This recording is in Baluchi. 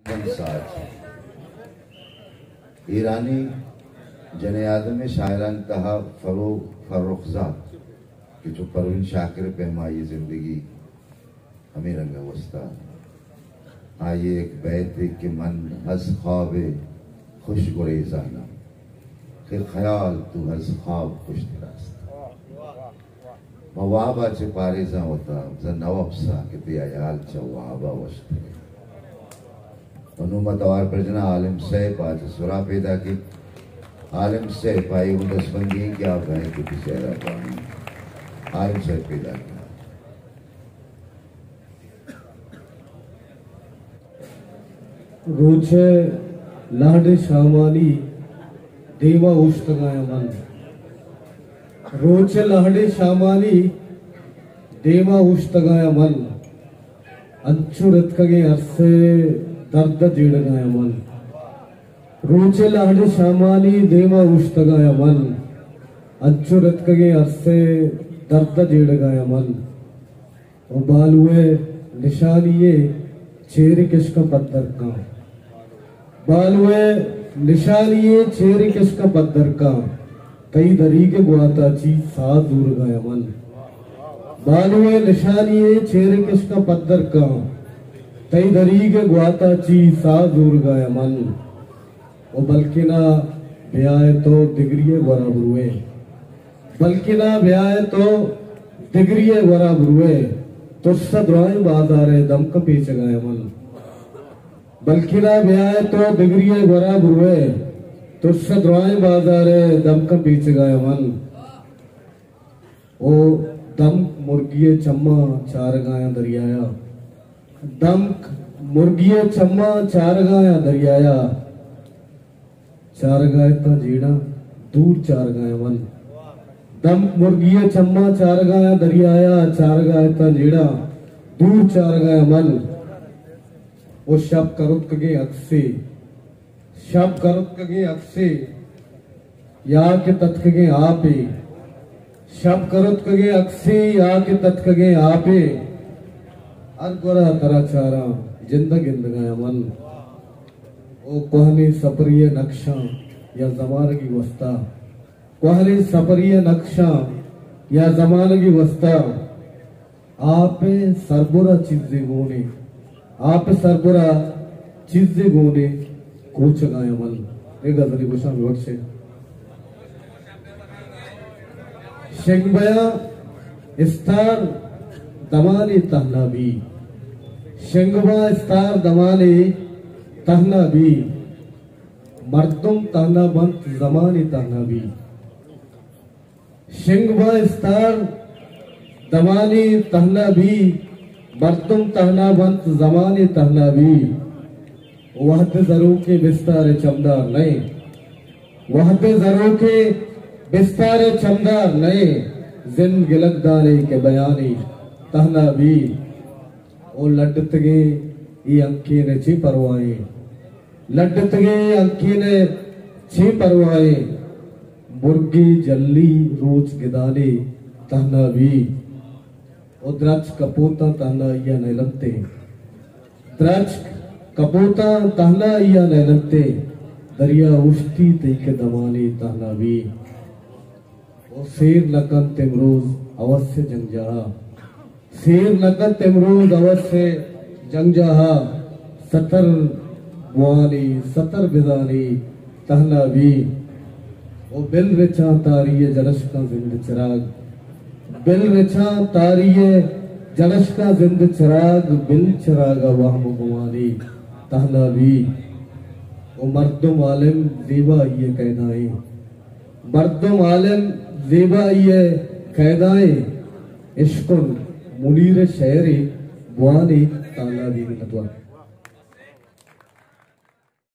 ساز۔ ایرانی جن آدم شاعران تہا فرو-، فرخ زاد کہ چو پروین شاکر پیما آئی زندگی ہمے رنگ ء گوستا۔ آئی ء یک بیتے کہ من از خواب خوش گریزاناں، کہ خیال تو از خواب خوشتر است۔ ما واب ء چہ پاریزاں وتا، بزاں نہ وپساں کہ تئی ہیال چہ واب ء وشتر۔ و نوں ما توار پر جناں عالم صاحب ء چہ سرا پیداک ایں۔ عالم صاحب آئی ء دستبندی ایں کہ آ بئیت وتی شعر ء بوان۔ عالم صاحب پیداک ایں۔ روچ ء لہڑیں شامانی دیما اوشتگایاں من۔ روچ ء لہڑیں شامانی دیما اوشتگایاں من۔ انچو رتکگیں ارس ء درد ء جیڑگایاں من۔ روچ ء لہڑیں شامانی دیما اوشتگایاں من۔ انچو رتکگیں ارس ء درد ء جیڑگایاں من۔ و بالو ء نشانی ء چیر کشکاں پدر کاں۔ بالو ء نشانی ء چیر کشکاں پدر کاں۔ تئی دریگ ء گواتا چی ساز زورگایاں من۔ بالو ء نشانی ء چیر کشکاں پدر کاں۔ تئی دریگ ء گواتا چی ساز زورگایاں من۔ و بلکنا بیائے تو دگری ء گورا بروئے۔ بلکنا بیائے تو دگری ء گورا بروئے، ترس ء درائیں بازار ء دمک پیچگایاں من۔ بلکنا بیائے تو دگری ء گورا بروئے، ترس ء درائیں بازار ء دمک پیچگایاں من۔ او دمک مرگی ء چماں چارگایاں دریایا۔ دمک مرگی ء چماں چارگایاں دریایا۔ چارگایتاں جیڑاں دور چارگایاں من۔ دمک مرگی ء چماں چارگایاں دریایا، چارگایتاں جیڑاں دور چارگایاں من۔ او شپ کرتکگیں عکسے، شپ کرتکگیں عکسے، یا کہ تتکگیں آپے۔ شپ کرتکگیں عکسے یا کہ تتکگیں آپے، ہر گورا ترا چاراں جند ء گندگایاں من۔ او کوہنیں سپری ء نقشاں یا زمانگی وستا، کوہنیں سپری ء نقشاں یا زمانگی وستا، آپ ء سربرا چیزے گونے، آپ ء سربرا چیزے گونے کوچگایاں من۔ اے غزلی گوشاں ببخشے۔ شنگ بیاں استار دمانے تہنا بی، شنگ باں استار دمانے تہنا بی، مردم تہنا بنت زمانے تہنا بی۔ شنگ باں استار دمانے تہنا بی، مردم تہنا بنت زمانے تہنا بی۔ وہد زروکے بستار چمدار نئے، وہد زروکے بستار چمدار نئے، زند گلگ دانے کہ بیانے تہنا بی۔ او لڈتگیں اے انکین ء چے پرواہیں، لڈتگیں اے انکین ء چے پرواہیں، مرگے جلی روچ گدانے تہنا بی۔ او درچک کپوتاں تہنائی ء نیلنتے، درچک کپوتاں تہنائی ء نیلنتے، دریا اوشتی تئی کہ دمانے تہنا بی۔ او سیر نہ کنت امروز ہوس ء جنگجاہ ء، سیر نہ کنت امروز ہوس ء جنگجاہ ء، ستر بوانے ستر بزانے تہنا بی۔ او بل رچاں تاری ء جلشکاں زند چراگ، بل رچاں تاری ء جلشکاں زند چراگ، بل چراگ ء وہم ء گمانے تہنا بی۔ او مردم عالم زیبائی ء قیدائیں، مردم عالم زیبائی ء قیدائیں، اشکن منیر ء شعرے بوانے تہنا بی۔ منتوار۔